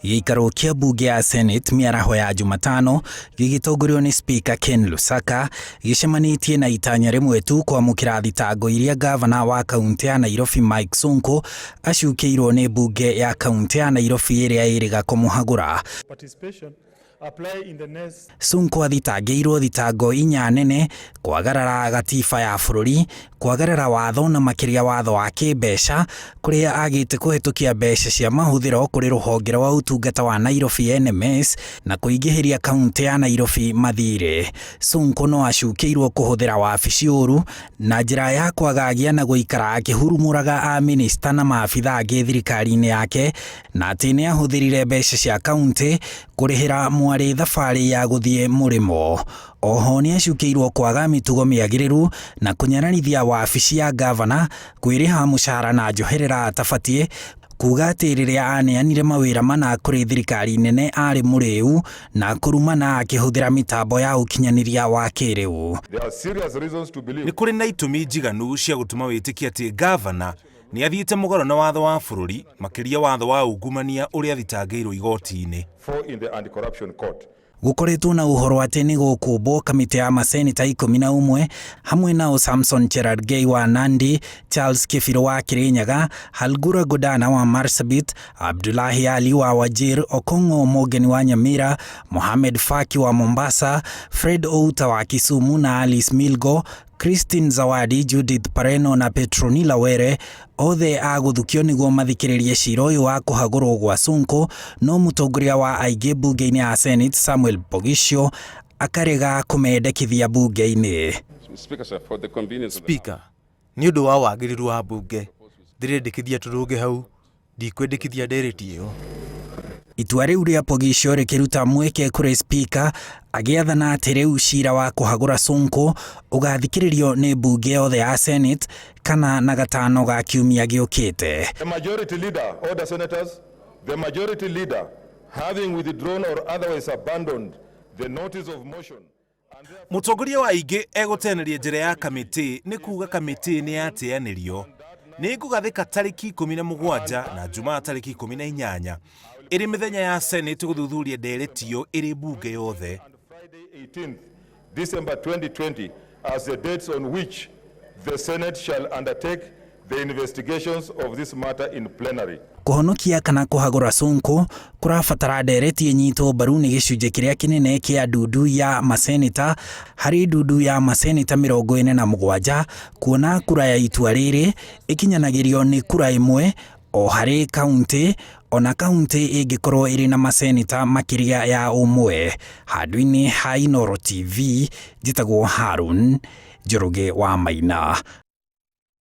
Gĩikaro kĩa mbunge ya Senate mĩaraho ya Jumatano gĩgĩtongorio nĩ Speaker Ken Lusaka gĩcemanĩtie na itanya rĩmwe tu kwamũkĩra thitango iria ngavana wa kaunti ya Nairobi Mike Sonko acukĩirwo nĩ mbunge ya kaunti ya Nairobi ĩrĩa ĩrĩga kũmũhagũra. Sonko athitangĩirwo thitango inya nene kwagarara gatiba ya bũrũri, kwagarara watho na makĩria watho wa kĩmbeca kũrĩa agĩte kũhetũkia mbeca cia mahũthĩro kũrĩ rũhonge rwa ũtungata wa Nairobi NMS na kũingĩhĩria kaunti ya Nairobi mathirĩ. Sonko no acukĩirwo kũhũthĩra wabici ũru na njĩra ya kwagagia na gũikara akĩhurumũraga amĩnĩsta na maabitha angĩ thirikari-inĩ yake na atĩ nĩ ahũthĩrire mbeca cia kaunti kũrĩhĩra mwarĩ thabarĩ ya gũthiĩ mũrĩmo. Oho nĩ acukĩirwo kwaga mĩtugo mĩagĩrĩru na kũnyararithia wabici ya ngavana kwĩrĩha mũcara na njoherera atabatiĩ, kuga atĩ rĩrĩa aneanire mawĩra mana kũrĩ thirikari nene arĩ mũrĩu na kũrumana akĩhũthĩra mĩtambo ya ũkinyanĩria wa kĩrĩu. Nĩ kũrĩ na itũmi njiganu cia gũtũma wĩtĩkie atĩ ngavana nĩ athiĩte mũgarũ na watho wa bũrũri, makĩria watho wa ungumania ũrĩa athitangĩirwo igoti-inĩ. Gũkoretwo na ũhoro atĩ nĩ gũkũmbwo kamĩtĩ ya maseneta 11 hamwe nao Samson Cherargei wa Nandi, Charles Kĩbirũ wa Kĩrĩnyaga, Halgura Godana wa Marsabit, Abdullahi Ali wa Wajir, Okong'o Mogeni wa Nyamira, Mohamed Faki wa Mombasa, Fred Outa wa Kisumu na Alice Milgo, Christine Zawadi, Judith Pareno na Petronila Were othe a gũthukio nĩguo mathikĩrĩrie cira ũyũ wa kũhagũrwo gwa Sonko, no mũtongoria wa aingĩ mbunge-inĩ ya Senate Samuel Poghisio akarega kũmendekithia mbunge-inĩ. Speaker, nĩ ũndũ wa wagĩrĩru wa mbunge, ndĩrendekithia tũrũge hau. Ndikwendekithia ndereti ĩyo. Itua rĩu rĩa Poghisio rĩkĩruta mweke kũrĩ Speaker agĩathana atĩ rĩu cira wa kũhagũra Sonko ũgathikĩrĩrio nĩ mbunge yothe ya Senate kana na gatano ga kiumia gĩũkĩte. The majority leader, order senators, the majority leader having withdrawn or otherwise abandoned the notice of motion. Mũtongoria wa aingĩ egũteanĩria njĩra ya kamĩtĩ nĩ kuga kamĩtĩ nĩ yateanĩrio. Nĩ ngũgathĩka tarĩki 17 na Jumaa tarĩki 18 ĩrĩ mĩthenya ya Senate gũthuthuria ndereti ĩyo ĩrĩ mbunge yothe. Friday 18th December 2020 as the dates on which the Senate shall undertake the investigations of this matter in plenary. Kũhonokia kana kũhagũra Sonko kũrabatara ndereti ĩnyitwo mbaru nĩ gĩcunjĩ kĩrĩa kĩnene kĩa ndundu ya maseneta harĩ ndundu ya maseneta 47, kuona kura ya itua rĩrĩ ĩkinyanagĩrio nĩ kura ĩmwe o harĩ kaunti, ona kaunti ĩngĩkorwo ĩrĩ na maseneta makĩria ya ũmwe. Handũ-inĩ ha Inooro TV, njĩtagwo Harun Njoroge wa Maina.